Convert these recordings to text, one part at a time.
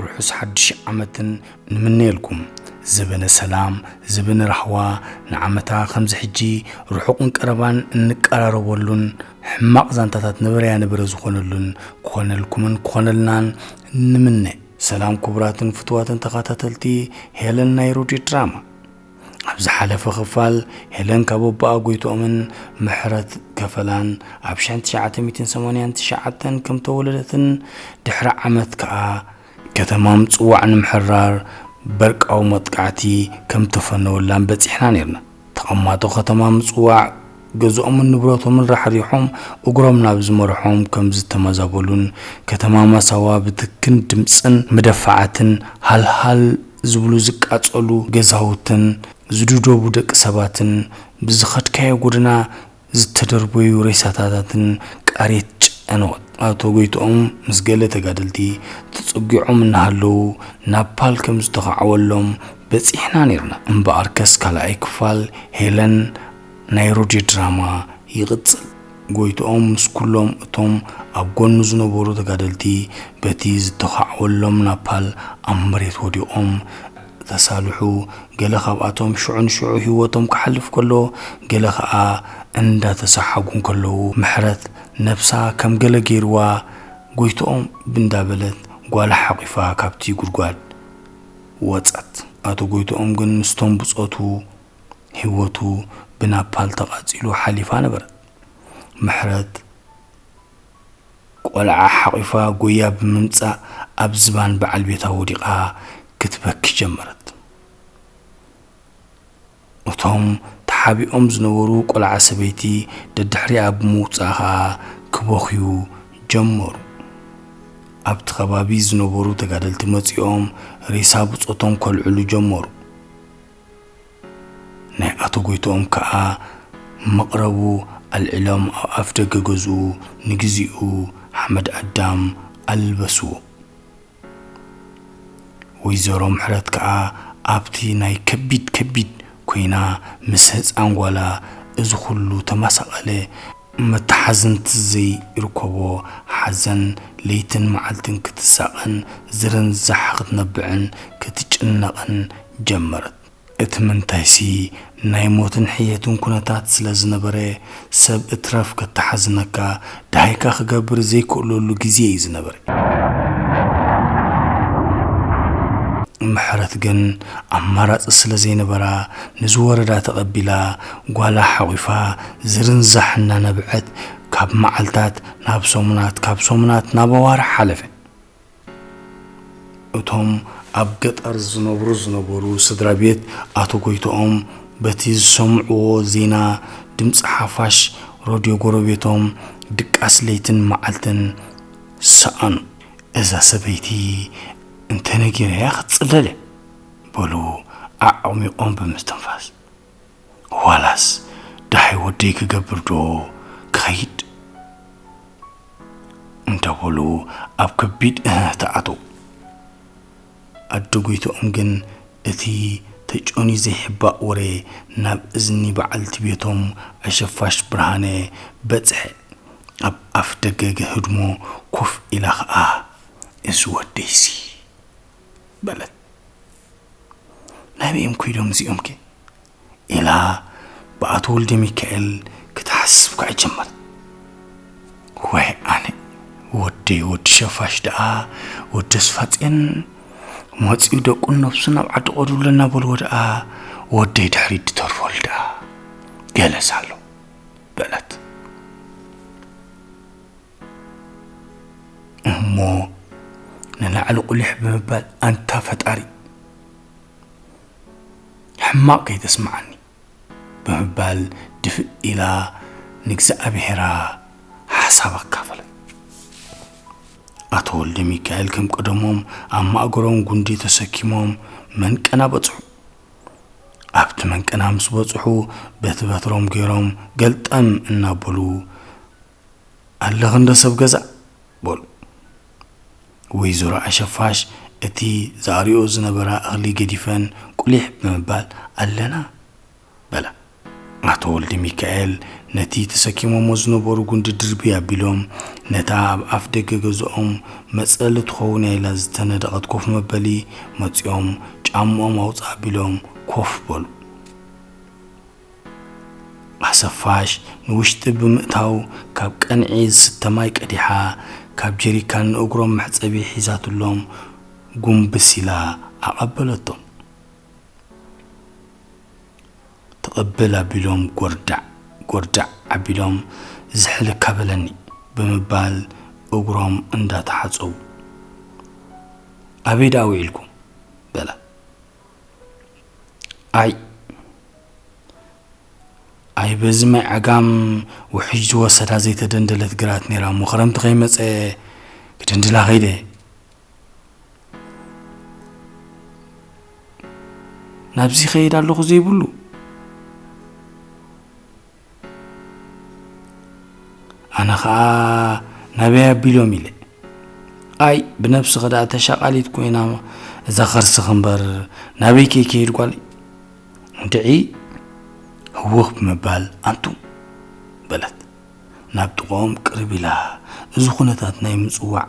ርሑስ ሓድሽ ዓመትን ንምነየልኩም። ዘበነ ሰላም፣ ዘበነ ራህዋ፣ ንዓመታ ከምዚ ሕጂ ርሑቕን ቀረባን እንቀራረበሉን፣ ሕማቕ ዛንታታት ነበረያ ነበረ ዝኾነሉን ክኾነልኩምን ክኾነልናን ንምነ። ሰላም ክቡራትን ፍቱዋትን ተኸታተልቲ ሄለን ናይ ሮድዮ ድራማ። ኣብ ዝሓለፈ ክፋል፣ ሄለን ካብ ኣቦኣ ጎይትኦምን ምሕረት ከፈላን ኣብ ሺሕ ትሽዓተ ሚእትን ሰማንያን ትሽዓተን ከም ተወለደትን ድሕሪ ዓመት ከኣ ከተማ ምጽዋዕ ንምሕራር በርቃዊ መጥቃዕቲ ከም ተፈነወላን በጺሕና ኔርና። ተቐማጦ ከተማ ምጽዋዕ ገዝኦምን ንብረቶምን ራሕሪሖም እግሮም ናብ ዝመርሖም ከም ዝተመዛበሉን ከተማ ማሳዋ ብትክን ድምጽን መደፋዓትን ሃልሃል ዝብሉ ዝቃጸሉ ገዛውትን ዝድደቡ ደቂ ሰባትን ብዝኸድካዮ ጎደና ዝተደርበዩ ሬሳታትን ቃሬት ጨነወት። ኣቶ ጎይትኦም ምስ ገለ ተጋደልቲ ተጸጊዖም እናሃለዉ ናፓል ከም ዝተኻዕወሎም በጺሕና ኔርና። እምበኣርከስ ካልኣይ ክፋል ሄለን ናይ ሮድዮ ድራማ ይቕጽል። ጎይትኦም ምስ ኩሎም እቶም ኣብ ጎኑ ዝነበሩ ተጋደልቲ በቲ ዝተኻዕወሎም ናፓል ኣብ መሬት ወዲቖም ተሳልሑ። ገለ ካብኣቶም ሽዑ ንሽዑ ህይወቶም ክሓልፍ ከሎ፣ ገለ ኸኣ እንዳተሰሓጉ እንከለዉ፣ ምሕረት ነብሳ ከም ገለ ገይርዋ፣ ጎይትኦም እንዳበለት ጓላ ሓቒፋ ካብቲ ጉድጓድ ወጸት። ኣቶ ጎይትኦም ግን ምስቶም ብጾቱ፣ ህይወቱ ብናፓል ተቓጺሉ ሓሊፋ ነበረት። ምሕረት ቆልዓ ሓቒፋ ጎያ ብምምጻእ ኣብ ዝባን በዓል ቤታ ወዲቓ ክትበኪ ጀመረት። እቶም ተሓቢኦም ዝነበሩ ቆልዓ ሰበይቲ ደድሕሪኣ ብምውጻእ ኸኣ ክበኽዩ ጀመሩ። ኣብቲ ከባቢ ዝነበሩ ተጋደልቲ መጺኦም ሬሳ ብጾቶም ከልዕሉ ጀመሩ። ናይ ኣቶ ጎይትኦም ከኣ መቕረቡ ኣልዒሎም ኣብ ኣፍ ደገ ገዝኡ ንግዚኡ ሓመድ ኣዳም ኣልበስዎ። ወይዘሮ ምሕረት ከኣ ኣብቲ ናይ ከቢድ ከቢድ ኮይና ምስ ህጻን ጓላ እዚ ኩሉ ተመሳቐለ መተሓዝንቲ ዘይርከቦ ሓዘን ለይትን መዓልትን ክትሳቐን ዝርንዛሕ ክትነብዕን ክትጭነቕን ጀመረት። እቲ ምንታይሲ ናይ ሞትን ሕየትን ኩነታት ስለ ዝነበረ፣ ሰብ እትረፍ ከተሓዝነካ፣ ደሃይካ ክገብር ዘይክእለሉ ግዜ እዩ ዝነበረ። ምሕረት ግን ኣማራጺ ስለ ዘይነበራ፣ ንዝወረዳ ተቐቢላ፣ ጓላ ሓቑፋ፣ ዝርንዛሕ እናነብዐት፣ ካብ መዓልታት ናብ ሰሙናት፣ ካብ ሰሙናት ናብ ኣዋርሕ ሓለፈ። እቶም ኣብ ገጠር ዝነብሩ ዝነበሩ ስድራ ቤት ኣቶ ጎይትኦም በቲ ዝሰምዕዎ ዜና ድምፂ ሓፋሽ ሮድዮ ጎረቤቶም ድቃስ ለይትን መዓልትን ሰኣኑ። "እዛ ሰበይቲ እንተነጊረያ ክትፅለል እያ" በሉ ኣዕሚቖም ብምስትንፋስ። "ዋላስ ደሃይ ወደይ ክገብር ዶ ክኸይድ?" እንዳበሉ ኣብ ከቢድ እህህታ ኣተዉ። ኣደ ጎይትኦም ግን እቲ ተጨንዩ ዘይሕባእ ወረ ናብ እዝኒ በዓልቲ ቤቶም ኣሸፋሽ ብርሃነ በጽሐ። ኣብ ኣፍ ደገ ህድሞ ኮፍ ኢላ ኸኣ፣ "እዚ ወደይሲ?" በለት። "ናበይ እዮም ከይዶም እዚኦም ከ?" ኢላ ብኣቶ ወልደ ሚካኤል ክትሓስብ ከኣ ጀመረት። "ወይ ኣነ፣ ወደይ ወዲ ሸፋሽ ደኣ፣ ወዲ ኣስፋጽዮን መጺኡ ደቁን ነብሱን ኣብ ዓዲ ቆዱሎ እናበልዎ ደኣ፣ ወደይ ድሕሪት ድተርፈሉ ደኣ ገለስ ኣሎ" በለት። እሞ ንላዕሊ ቁሊሕ ብምባል፣ "ኣንታ ፈጣሪ፣ ሕማቕ ከይተስምዓኒ" ብምባል ድፍእ ኢላ ንእግዚኣብሄራ ሓሳብ ኣካፈለት። ኣቶ ወልደ ሚካኤል ከም ቀደሞም ኣብ ማእገሮም ጉንዲ ተሰኪሞም መንቀና በጽሑ። ኣብቲ መንቀና ምስ በጽሑ በቲ በትሮም ገይሮም ገልጠም እናበሉ፣ "ኣለኺ እንዶ ሰብ ገዛ?" በሉ። ወይዘሮ ኣሸፋሽ እቲ ዘኣርዮ ዝነበራ እኽሊ ገዲፈን ቁሊሕ ብምባል፣ "ኣለና" በላ። ኣቶ ወልደ ሚካኤል ነቲ ተሰኪሞሞ ዝነበሩ ጉንዲ ድርቢ ኣቢሎም፣ ነታ ኣብ ኣፍ ደገ ገዝኦም መጽለሊ ትኸውን ኢላ ዝተነደቐት ኮፍ መበሊ መጺኦም፣ ጫምኦም ኣውጽእ ኣቢሎም ኮፍ በሉ። ኣሰፋሽ ንውሽጢ ብምእታው፣ ካብ ቀንዒ ዝስተ ማይ ቀዲሓ፣ ካብ ጀሪካን ንእግሮም መሕጸቢ ሒዛትሎም፣ ጉንብስ ኢላ ኣቐበለቶም። ትቕብል ኣቢሎም፣ ጎርዳዕ ጎርዳዕ ኣቢሎም፣ "ዝሕልካ በለኒ" ብምባል እግሮም እንዳተሓጸቡ፣ "ኣበይ ደኣ ውዒልኩም?" በላ። "ኣይ፣ ኣይ፣ በዚ ማይ ዓጋም ውሕጅ ዝወሰዳ ዘይተደንደለት ግራት ነይራ እሞ፣ ክረምቲ ከይመጸ ክድንድላ ከይደ። ናብዚ ከይድ ኣለኹ ዘይብሉ፣ ኣነ ኸኣ ናበይ ኣቢሎም ኢለ። ኣይ፣ ብነብስኺ ደኣ ተሻቓሊት ኮይና እዛ ከርስኺ እምበር፣ ናበይ ከይከይድ ጓለይ?" እንድዒ ህውኽ ብምባል፣ "ኣንቱም" በለት። ናብ ጥቕኦም ቅርብ ኢላ፣ "እዚ ኩነታት ናይ ምጽዋዕ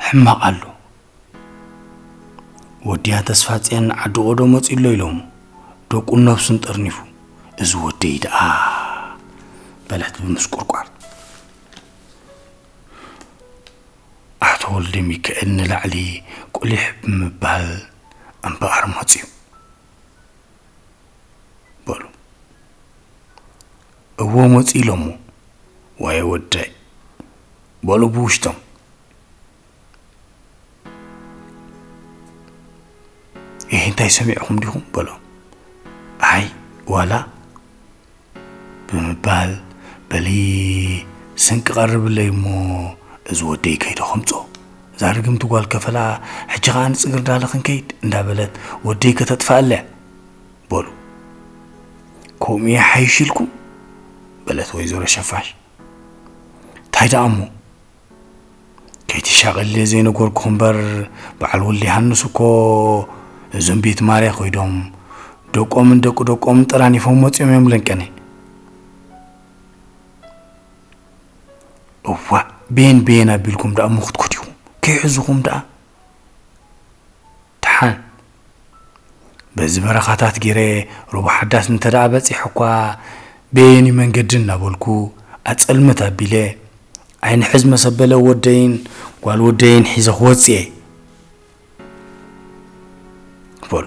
ሕማቕ ኣሎ። ወዲያ ተስፋጽዮን ዓዲ ቆዶ መጺኡ ኣሎ ኢሎም፣ ደቁን ነብሱን ጠርኒፉ፣ እዚ ወደይ ደኣ" በለት ብምስቁርቋር። ኣቶ ወልደ ሚካኤል ንላዕሊ ቁሊሕ ብምባል፣ "እምበኣር መጺኡ?" በሉ። "እዎ መጺኡ ኢሎሞ?" "ዋየ ወደይ" በሉ ብውሽጦም። "እህ፣ እንታይ ሰሚዕኹም ዲኹም?" በሎም። "ኣይ፣ ዋላ" ብምባል፣ "በሊ ስንቂ ቀርብለይ እሞ፣ እዚ ወደይ ከይደ ከምጾ። እዛ ርግምቲ ጓል ከፈላ፣ ሕጂ ኸኣ ንጽግርዳለ ክንከይድ እንዳበለት ወደይ ከተጥፍኣለያ" በሉ። "ከምኡ ይሓይሽ ኢልኩም?" በለት ወይዘሮ ሸፋሽ። "እንታይ ደኣ እሞ?" "ከይትሻቐልየ ዘይነገርኩኺ እምበር፣ በዓል ወልደ ዮሃንስ እኮ እዞም ቤት ማርያ ከይዶም፣ ደቆምን ደቂ ደቆምን ጠራኒፎም መጺኦም እዮም ለንቀነ።" "እዋእ፣ ቤን ቤን ኣቢልኩም ደኣ እሞ ክትኩት ኢኹም፣ ከይሕዙኹም ደኣ?" ደሓን በዚ በረኻታት ገይረ ሩባ ሓዳስ እንተ ደኣ በጺሐ እኳ፣ በየኒ መንገዲ እናበልኩ ኣጸልምት ኣቢለ፣ ዓይኒ ሕዝ መሰበለ ወደይን ጓል ወደይን ሒዘ ክወጽእ እየ። በሉ፣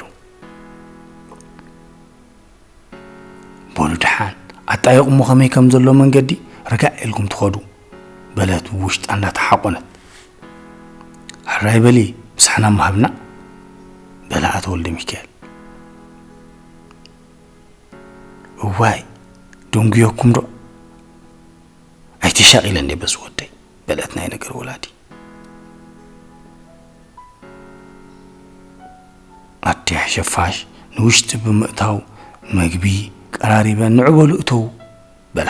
በሉ ደሓን፣ ኣጣይቑሞ ከመይ ከም ዘሎ መንገዲ ርጋዕ ኢልኩም ትኸዱ፣ በለት ብውሽጣ እንዳተሓቆነት። ሕራይ በሊ፣ ምሳሕና እሞ ሃብና፣ በለ ኣቶ ወልደ ሚካኤል። እዋይ፣ ደንጉየኩም ዶ? ኣይተሻቒለ እንዴ በዚ ወደይ፣ በለት ናይ ነገር ወላዲ። ኣዲያ ሸፋሽ ንውሽጢ ብምእታው፣ መግቢ ቀራሪበን፣ "ንዑ በሉ እተዉ" በላ።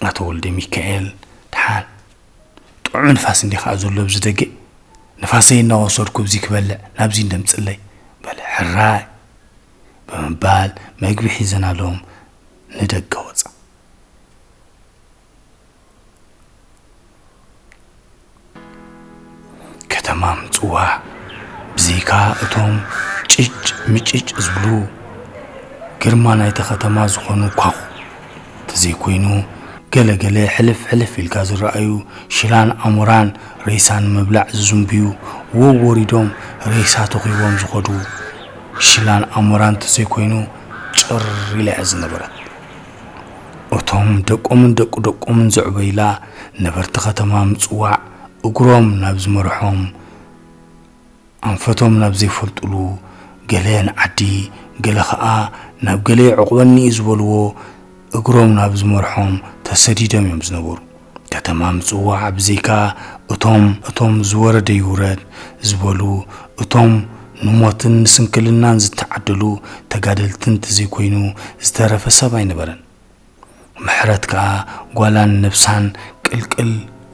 ኣቶ ወልደ ሚካኤል፣ "ደሓን ጥዑም ንፋስ እንዲኻ ዘሎ ኣብዚ ደገ፣ ንፋሰይ እናወሰድኩ ኣብዚ ክበልዕ ናብዚ እንደምጽለይ" በለ። "ሕራይ" ብምባል መግቢ ሒዘናሎም ንደገ ወጻ። ከተማ ምጽዋዕ ብዘይካ እቶም ጭጭ ምጭጭ ዝብሉ ግርማ ናይታ ከተማ ዝኾኑ ኳኹ እንተዘይኮይኑ፣ ገለ ገለ ሕልፍ ሕልፍ ኢልካ ዝረኣዩ ሽላን ኣሞራን ሬሳ ንምብላዕ ዝዝንብዩ፣ ወወሪዶም ሬሳ ተኺቦም ዝኸዱ ሽላን ኣሞራን እንተዘይኮይኑ፣ ጭር ኢላ እያ ዝነበረት። እቶም ደቆምን ደቂ ደቆምን ዘዕበዩላ ነበርቲ ከተማ ምጽዋዕ፣ እግሮም ናብ ዝመርሖም፣ ኣንፈቶም ናብ ዘይፈልጡሉ፣ ገለ ንዓዲ፣ ገለ ኸኣ ናብ ገለ ይዕቑበኒ እዩ ዝበልዎ እግሮም ናብ ዝመርሖም ተሰዲዶም እዮም ዝነበሩ። ከተማ ምጽዋዕ ብዘይካ እቶም እቶም ዝወረደ ይውረድ ዝበሉ፣ እቶም ንሞትን ንስንክልናን ዝተዓደሉ ተጋደልቲ እንተዘይኮይኑ ዝተረፈ ሰብ ኣይነበረን። ምሕረት ከኣ ጓላን ነብሳን ቅልቅል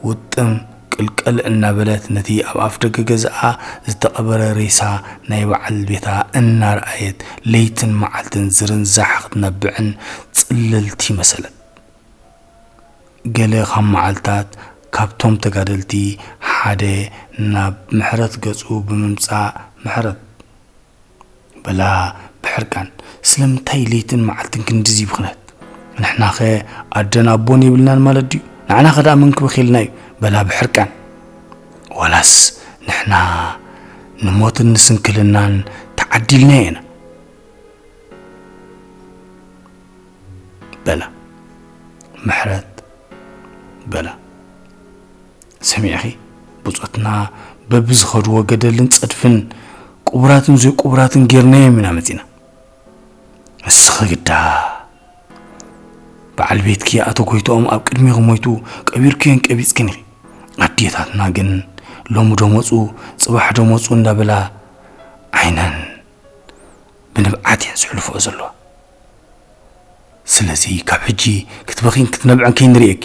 ውጥም ቅልቅል እናበለት ነቲ ኣብ ኣፍ ደገ ገዛኣ ዝተቐበረ ሬሳ ናይ በዓል ቤታ እናርኣየት ለይትን መዓልትን ዝርንዛሕ ክትነብዕን ጽልልቲ መሰለት። ገለ ካብ መዓልታት ካብቶም ተጋደልቲ ሓደ ናብ ምሕረት ገጹ ብምምጻእ፣ "ምሕረት" በላ ብሕርቃን፣ "ስለምንታይ ለይትን መዓልትን ክንድዚ ብኽነት? ንሕናኸ ኣደን ኣቦን የብልናን ማለት ድዩ? ንዓናኸ ደኣ መን ክበኽየልና እዩ?" በላ ብሕርቃን። "ዋላስ ንሕና ንሞትን ንስንክልናን ተዓዲልና ኢና?" በላ። ምሕረት በላ። "ሰሚዕኺ? ብጾትና በብዝኸድዎ ገደልን ጸድፍን ቅቡራትን ዘይቅቡራትን ጌርናዮም ኢና መጺና። ንስኺ ግዳ በዓል ቤትኪ ኣቶ ጎይትኦም ኣብ ቅድሚኺ ሞይቱ ቀቢርክዮን ቀቢጽክን ኢኺ። ኣዴታትና ግን ሎሚ ዶ መጹ፣ ጽባሕ ዶ መጹ እንዳበላ ዓይነን ብንብዓት እየን ዝሕልፎ ዘለዋ። ስለዚ ካብ ሕጂ ክትበኺን ክትነብዕን ከይንርእየኪ፣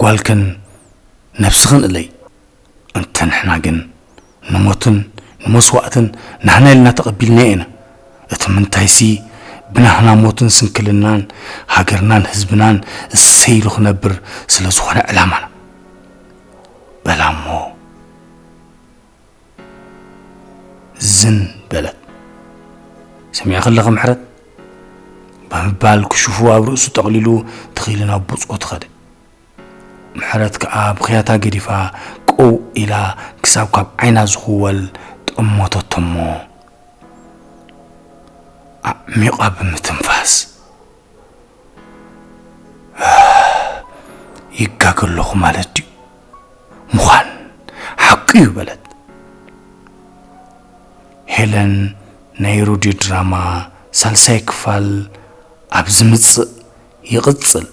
ጓልክን ነብስኽን እለይ። እንተ ንሕና ግን ንሞትን ንመስዋእትን ናህና ኢልና ተቐቢልናዮ ኢና። እቲ ምንታይሲ ብናህና ሞትን ስንክልናን ሃገርናን ህዝብናን እሰይ ኢሉ ክነብር ስለ ዝኾነ ዕላማና" በላ እሞ ዝን በለት። "ሰሚዕኺ ኣለኺ ምሕረት?" ብምባል ክሹፉ ኣብ ርእሱ ጠቕሊሉ ትኺሉ ናብ ብጾቱ ኸደ። ምሕረት ከኣ ብኽያታ ገዲፋ ቅው ኢላ ክሳብ ካብ ዓይና ዝኽወል ጠመተቶ እሞ ኣዕሚቓ ብምትንፋስ፣ "ይጋገ ኣለኹ ማለት ድዩ? ምዃን ሓቂ እዩ" በለት። ሄለን ናይ ሬድዮ ድራማ ሳልሳይ ክፋል ኣብ ዝምጽእ ይቕጽል።